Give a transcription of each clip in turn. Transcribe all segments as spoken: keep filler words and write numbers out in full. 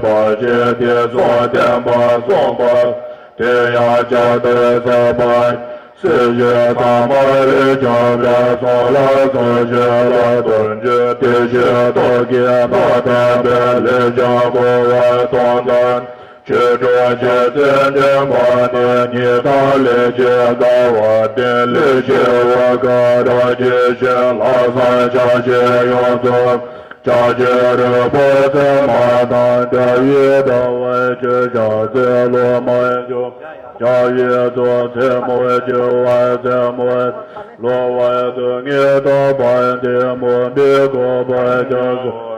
པ་ཞེས་དེ་སོགས་བསྟན་པ་གསུངས་པ། དེ་ཡང་ལྕགས་ཐག་ཟག་པ། སྲིད་ཞིའི་ཟ་མ་རེ་བཅོམ་པའི་གསུང་ལ་སོགས་ཞིང་ལ་གཏོར་མཆོད་དེ་བཞིན་ཏོག་གི་སྣོད་དམ་པའི་ལས་བྱང་བསྐོར་བ་སྟོང་དང་། ཆོས་དྲུག་རྗེས་བཙུན་འདྲེན་པ་ནི་ཉི་ཟླ་ལས་ཀྱི་ཟླ་བ་སྟེ་ལས་བྱེ་བ་ག་ར་ཇི་བཞིན་ལྷག་བསམ་ཕྱག་རྒྱའི་ཡོངས་སུ། ཕྱག་རྒྱའི་རིལ་བུ་མཚན་མ་དང་འདྲ་བའི་ཟླ་བའི་ཆུ་བྱ་ཚེ་ལོ་མ་བཅུ། རྒྱ་ཡི་གཟུགས་མཚན་མོ་བྱེ་བ་མཚན་མོ། ལོ་བ་དུ་ངེས་དང་བར་འདི་མོ་འདི་གོ་བར་ཀྱང་གོ།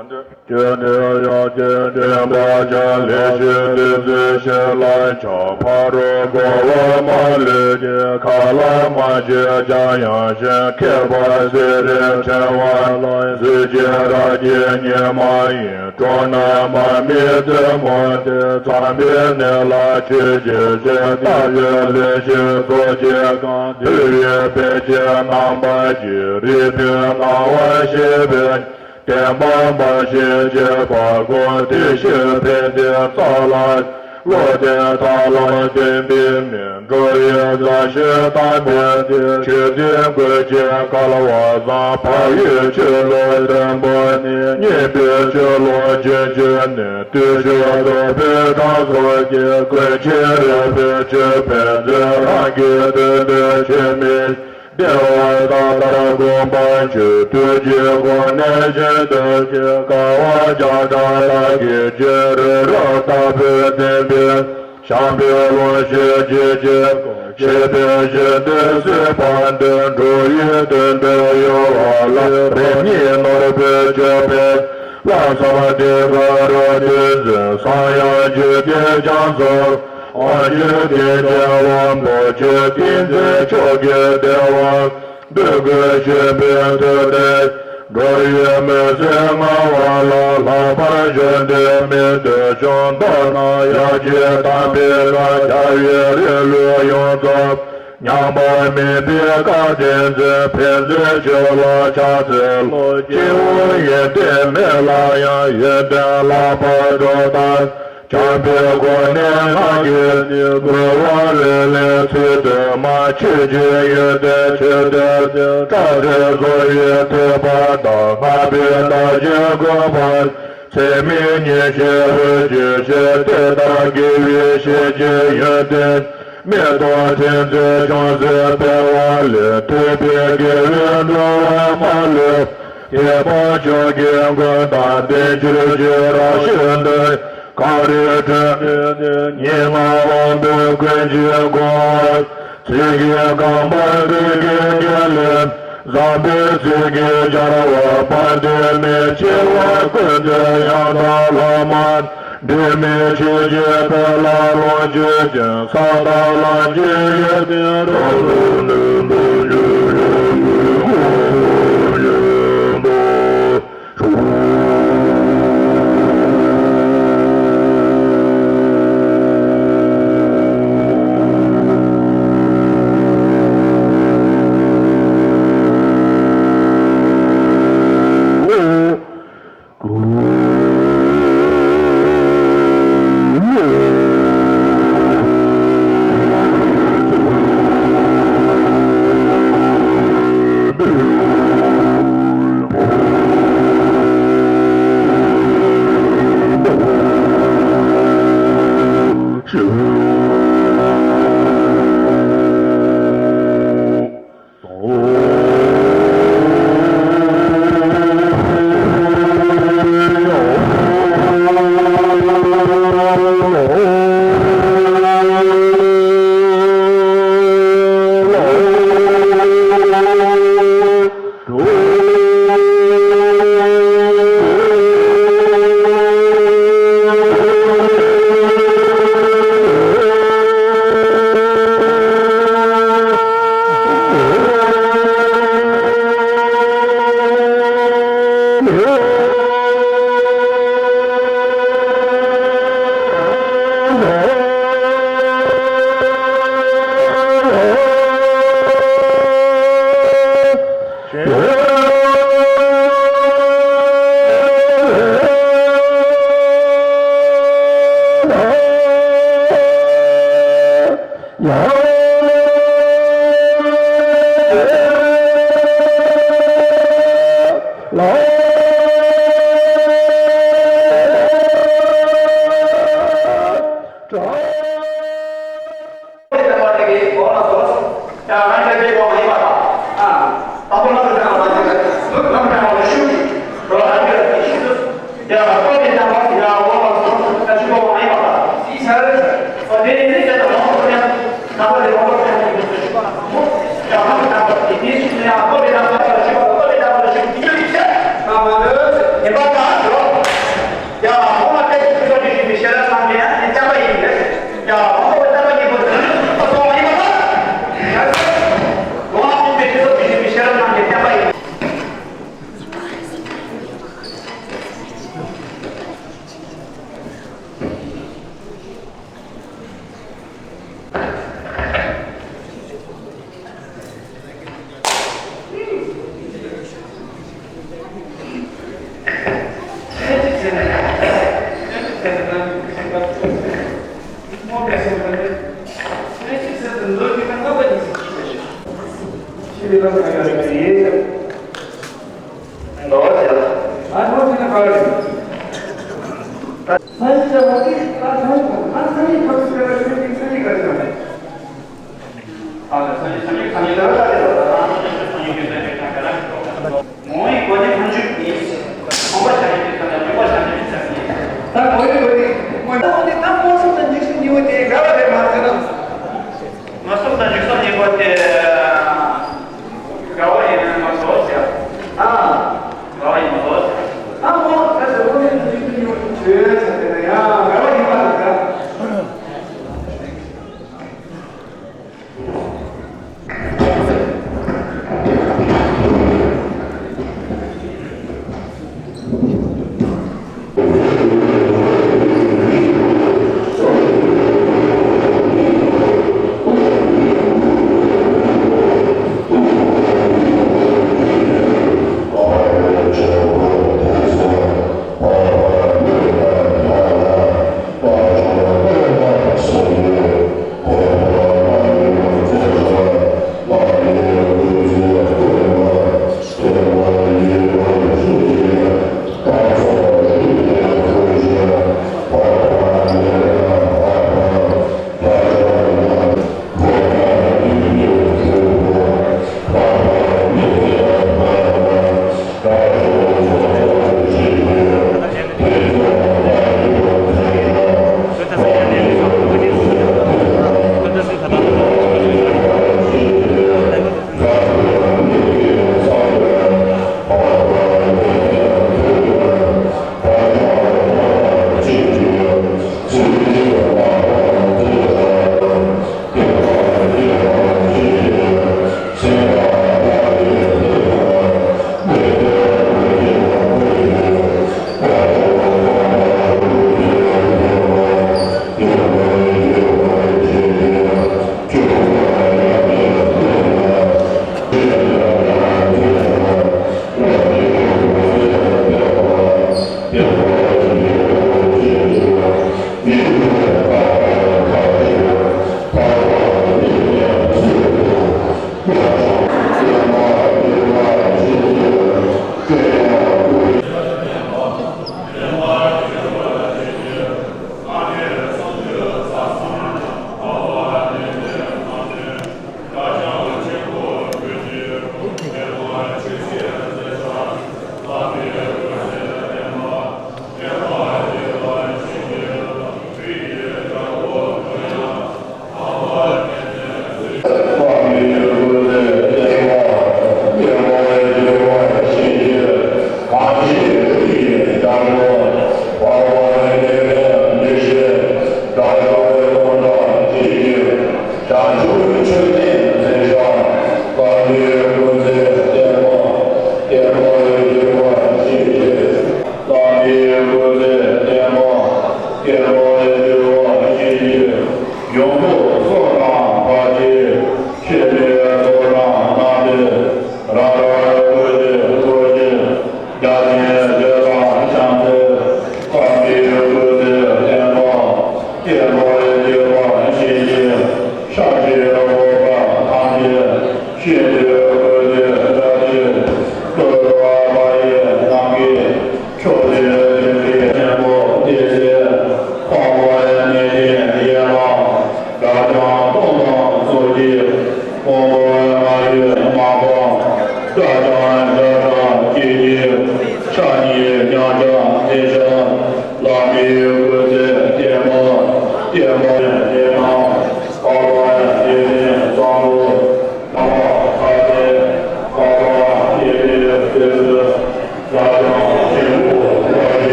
ཆོས་ནི་ཡོངས་ཀྱི་འདྲེན་པ་ཀྱང་ལས་བྱེད་དེ་ཚེ་ཞིང་ལ་ཕྱག་ཕ་རོལ་འགྲོ་བ་མ་ལུས་ཀྱི་ཁ་ལ་མ་བྱེད་ཀྱང་ཡང་ཞིང་མཁས་པ་སེ་རའི་ཕྲེང་བ་ལ་གཟི་བརྗིད་རབ་ཀྱི་ཉི་མ་ཡིས། གྲོང་ན་མ་མི་རྩེ་མོ་སྟེ་ཙམ་པའི་གནས་ལ་ཆོས་ཀྱི་ཞིང་བལྟ་བའི་ལས་བྱེད་ཚོགས་ཀྱིས་གང་འདུལ་བའི་དཔེ་བྱད་རྣམ་པ་བཞིས་རིལ་བུའི་སྣང་བ་ཞེས་པའི། བསྟན་པ་འབའ་ཞིག་བྱེད་པ་ཀུན་དེ་བཞིན་ཕན་བདེའི་རྩ་ལ། བློ་ལྡན་ཐབས་ལ་བརྟེན་པའི་མི་འགྲོ་བའི་མཛའ་བཤེས་དམ་པའི་ཆོས་འཛིན་ཀུན་གྱི་སྐལ་བ་བཟང་། འཕགས་ཡུལ་ཆོས་ལུགས་བརྟན་པོ་ནི། སྙན་པའི་ཆོས་ལུགས་རྒྱུན་གཅོད་ནི། བརྟུལ་ཞུགས་རྫོགས་པའི་གྲངས་སུ་སྐྱེ། ཀུན་མཁྱེན་རོལ་པའི་ཆོས་དཔལ་མཛོད། རང་གི་དོན་དུ་ཆོས་མིན། བདེ་བ་ས་ལྟར་བསྒོམ་པར་བྱོས། དུས་ཀྱི་དགོངས་གནད་བཞིན་དུ་བྱེད། དཀའ་བ་བརྒྱ་ཕྲག་དག་གིས་བྱོན། རི་རབ་ལྟ་བུའི་བསྟན་པའི་ཤམ་བུའི་ལུང་བཞི་རྒྱུད་ཀྱི་སྒོ། ཤེས་པའི་ཞིང་དུ་སྲིད་པ་འདི། འགྲོ་བའི་དོན་དུ་གཡོ་བ་ལ། རེ་གཉིས་ནོར་བུའི་ཅོད་པན། ལྷག་བསམ་གཏིང་ཁ་རུ་བཏོན་ཚུལ། གསང་ཡང་རྒྱུད་ཀྱི་རྒྱ་མཚོ། དབང་ཕྱུག་བསྟན་པའི་དབང་པོ་ཆེ། ཏིང་འཛིན་མཆོག་གི་བདེ་བ། འདོད་དགུ་ཞེན་པའི་མཐུ་ལྡན། འགྲོ་བའི་མུན་སེལ་ངང་པ་ལ། ལྷག་པར་གཞན་དོན་མི་འདོད་ཆུང་མདོག་ནག་ཡ་གྱལ་དམ་པའི་ལ། རྒྱལ་བའི་རིང་ལུགས་ཡོངས་རྫོགས། ཉམས་པ་མེད་པའི་བཀའ་བསྟན་འཛིན། ཕན་མཛད་ཆོས་ལ་ཕྱག་འཚལ་ལོ། སྐྱེ་བོ་ཡོན་ཏན་མེད་ལ་ཡང་། ཡོན་ཏན་ལགས་པར་སྒྲུབ་ལྟར། བྱམས་པའི་སྒོ་ནས་ང་གིས་ནི། བསྐུལ་བ་ལེགས་ལེགས་ཚིག་དུ་མ། ཆོས་ཀྱི་ཡོན་ཏན་ཆོས་ལྡན་ཏེ། སྐྲ་གྲོལ་བཟོ་ཡི་ཐེག་པ་དང་། སྔགས་པའི་བདག་གཞན་ཀུན་སྤངས། ཚད་མེད་ཉེར་ཞིའི་འོད་ཀྱི་ཞལ། དེ་ལྟར་དགེ་བའི་བཤེས་ཀྱི་ཡོན་ཏན། མེ་ཏོག་ཕྲེང་མཛེས་ཅུང་ཟད་སྤེལ་བ་ལས། ཐོས་པས་དགེ་བའི་འགྲོ་བ་མ་ལུས། དད་པ་མཆོག་གི་མགོན་དང་ལྡན། གྱུར་ཅིག་རབ་ཞི་འདོད། གངས་རིའི་ཁྲོད་ནས་ནི། ཉེ་བར་འོང་བའི་ཀུན་གྱིས་དགོངས་པ། ཚིག་གི་རྐང་པ་ཀུན་གྱི་རྒྱན་ལས། བཟང་པོའི་ཚིག་གི་སྦྱར་བ་དཔལ་ལྡན་མའི། ཆེ་བ་ཀུན་ཏུ་ཡང་དག་ལྷག་མ། འབྲལ་མེད་ཆོས་ཀྱི་དཔལ་ལ་ལོངས་སྤྱོད་ཅིང་། ས་དང་ལམ་གྱི་ཡོན་ཏན་རབ་ཏུ།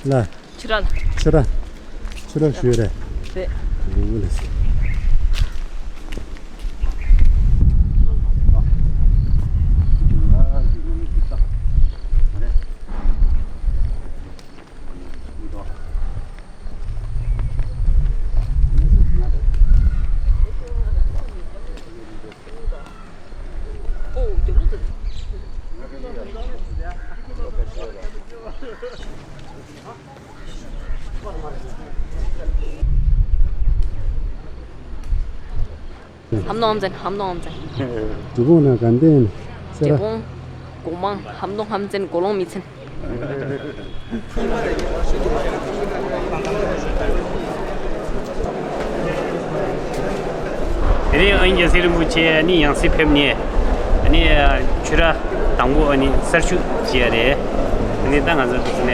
ལ། ཕྱི་ར་ལ། ཕྱི་ར། ཕྱི་ར་ཞུས་རེད། རེད། འོ་ལགས་སོ། ཧམ་ནོ་ཧམ་ཙན། ཧམ་ནོ་ཧམ་ཙན། འབྲས་སྤུངས་ན་དགའ་ལྡན་སེ་ར། འབྲས་སྤུངས། གོང་མ་ཧམ་ནོ་ཧམ་ཙན། གོ་ལོང་མི་ཚན། དེ་རིང་ཨ་ནི་རྒྱལ་སྲས་རིན་པོ་ཆེ་ཨ་ནི་ཡང་སེ་ཕེབས་ནས་ཨ་ནི་ཆོས་ར་དང་པོ་ཨ་ནི་གསར་ཞུགས་བྱས་རེད། ཨ་ནི་ད་ང་ཚོ་འདི་ཚོ་ནས་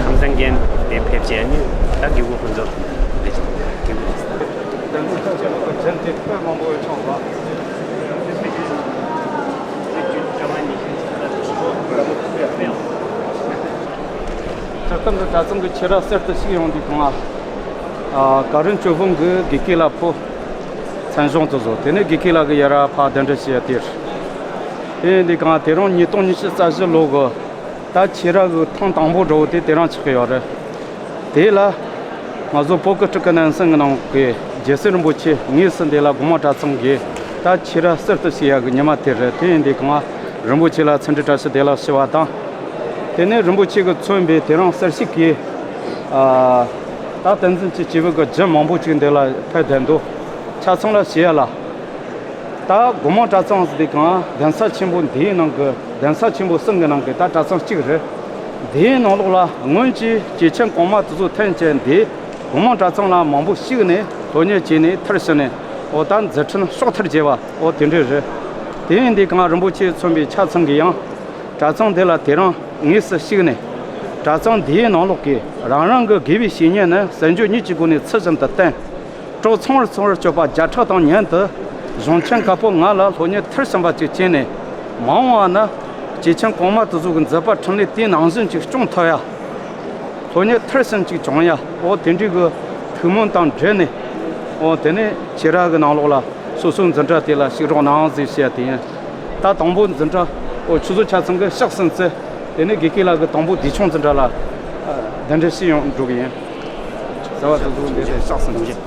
ཁམས་སངས་རྒྱས་དེ་ཕེབས་བྱས་ཨ་ནི་ད་དགེ་བསྐོས་ཁོང་ཚོ་ཕེབས་བྱས་དགེ་བསྐོས། སྤྱིར་བཏང་གི་གྲྭ་ཚང་གི་ཆོས་ར་གསར་དུ་ཞུགས་ཡོང་དུས་གང་ལ། ཨ། ཀ་རོན་ཆོས་འཕེལ་གྱིས་དགེ་བསྐོས་ལགས་ཕུལ། མཚན་གཞུང་དེ་བཟོ། དེ་ནས་དགེ་བསྐོས་ལགས་ཀྱིས་ཡར་ཕར་གདན་འདྲེན་བྱས་ཡ་དེར། དེ་ཡིན་དུས་གང་དེ་རིང་ཉིས་སྟོང་ཉི་ཤུ་རྩ་བཞི་ལོ་གི་ད་ཆོས་ར་གི་ཐེངས་དང་པོ་འདྲ་བོ་དེ་དེ་རིང་ཆགས་ཀྱི་ཡོད་རེད། དེ་ལ་ང་ཚོ་བོད་ཀྱི་སྤྲུལ་སྐུ་རྣམ་གསུམ་གྱི་ནང་གི་རྒྱལ་སྲས་རིན་པོ་ཆེ་དངོས་སུ་འདི་ལ་དགོང་མོ་གྲྭ་ཚང་གིས་ད་ཆོས་ར་གསར་དུ་ཞུགས་ཡ་གི་ཉི་མ་དེ་རེད། དེ་ཡིན་དུས་གང་རིན་པོ་ཆེ་ལ་འཚམས་འདྲི་བཀྲ་ཤིས་བདེ་ལེགས་ཞུ་བ་དང་། དེ་ནས་རིན་པོ་ཆེ་གིས་མཚོན་པའི་དེ་རིང་གསར་ཞུགས་ཀྱི་ཨ། ད་བསྟན་འཛིན་གྱི་སྐྱེས་བུ་གི་རྒྱུན་མང་པོ་ཅིག་འདི་ལ་ཕེབས་བསྡད་འདུག་ཆ་ཚང་ལ་ཞུ་ཡ་ལ། ད་དགོང་མོ་གྲྭ་ཚང་ཟེར་དུས་གང་གདན་ས་ཆེན་པོ་འདིའི་ནང་གི་གདན་ས་ཆེན་པོ་གསུམ་གྱི་ནང་གི་ད་གྲྭ་ཚང་གཅིག་རེད། འདིའི་ནང་ལོགས་ལ་སྔོན་གྱི་སྐྱེས་ཆེན་གོང་མ་དེ་ཚོ་ཐོན་བྱས་འདི་དགོང་མོ་གྲྭ་ཚང་ལ་མང་པོ་ཞུགས་ནས་སློབ་གཉེར་བྱས་ནས་མཐར་ཕྱིན་ནས་འོ་ད་མཛད་འཕྲིན་ཕྱོགས་མཐར་རྒྱས་པ་འོ་དེ་འདྲས་རེད། དེ་ཡིན་དུས་གང་རིན་པོ་ཆེས་མཚོན་པའི་ཆ་ཚང་གིས་ཡང་གྲྭ་ཚང་འདི་ལ་དེ་རིང་དངོས་སུ་ཞུགས་ནས་གྲྭ་ཚང་འདིའི་ནང་ལོགས་ཀྱི་རང་རང་གི་དགེ་བའི་བཤེས་གཉེན་ནི་གསར་འགྱུར་གཉིས་ཀྱི་སྒོ་ནས་ཚུལ་བཞིན་དུ་བསྟེན། གྲོགས་ཚང་བར་ཚང་བར་སྤྱོད་པ་བརྒྱ་ཕྲག་དང་མཉམ་དུ་གཞུང་ཆེན་བཀའ་པོད་ལྔ་ལ་སློབ་གཉེར་མཐར་ཕྱིན་པ་ཅིག་བྱས་ནས་མ་འོངས་པ་ན་སྐྱེས་ཆེན་གོང་མ་དེ་ཚོ་གི་མཛད་པ་འཕྲིན་ལས་དེའི་ནང་བཞིན་ཅིག་སྐྱོང་ཐུབ་ཡ། སློབ་གཉེར་མཐར་ཕྱིན་ཅིག་བྱུང་ཡ། འོ་དེ་འདྲའི་གི་ཐུགས་སྨོན་དང་འབྲེལ་ནས་འོ་དེ་ནས་ཆོས་ར་གི་ནང་ལོགས་ལ་སོ་སོའི་འཛིན་གྲྭ་དེ་ལ་ཞུགས་རོགས་གནང་ཟེར་བཤད་དེ་ཡིན། ད་དང་པོ་འཛིན་གྲྭ་འོ་ཆུ་བཟོ་ཆ་ཚང་གི་ཕྱག་སེན་ཚེ། དེ་ནས་དགེ་བསྐོས་ལགས་ཀྱིས་དང་པོ་བདེ་ཆུང་འཛིན་གྲྭ་ལ་གདན་འདྲེན་ཞུས་ཡོང་འགྲོ་གི་ཡིན། ཟེར་བ་དེ་ཚོ་འདི་ལས་ཕྱག་སེན་ཅིག